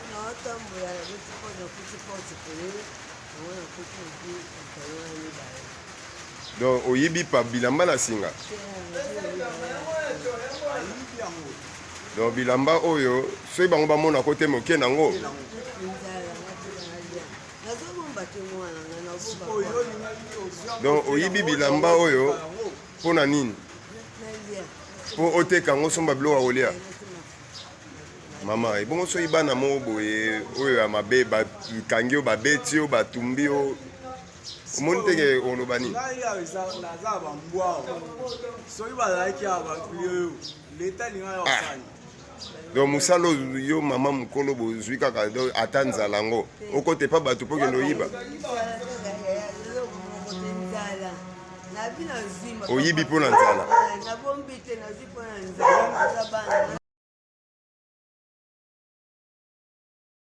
Naotambola, nabeti porte, nakuti porte polele yango, nakuti nazwi pantalon ya mibale. Donc oyibi pa bilamba na singa? Donc bilamba oyo soki bango bamonako te, moke nango. Donc oyibi bilamba oyo mpo na nini? Mpo oteka yango, somba biloko ya kolia. Mama, ebongo soki bana moko boye oyo ya mabe bakangi yo, babeti yo, batumbi yo, omoni teke oloba nini? Ngai awa naza bambwa awa, soki bazalaki awa oyo leta alinga ya osani. Donc mosala oyo yo mama mokolo bozwi kaka, donc ata nzala yango okote pa bato mpo kende oyiba. Oyibi mpo na nzala. Nabombi te, nazwi mpo na nzala, naza bana.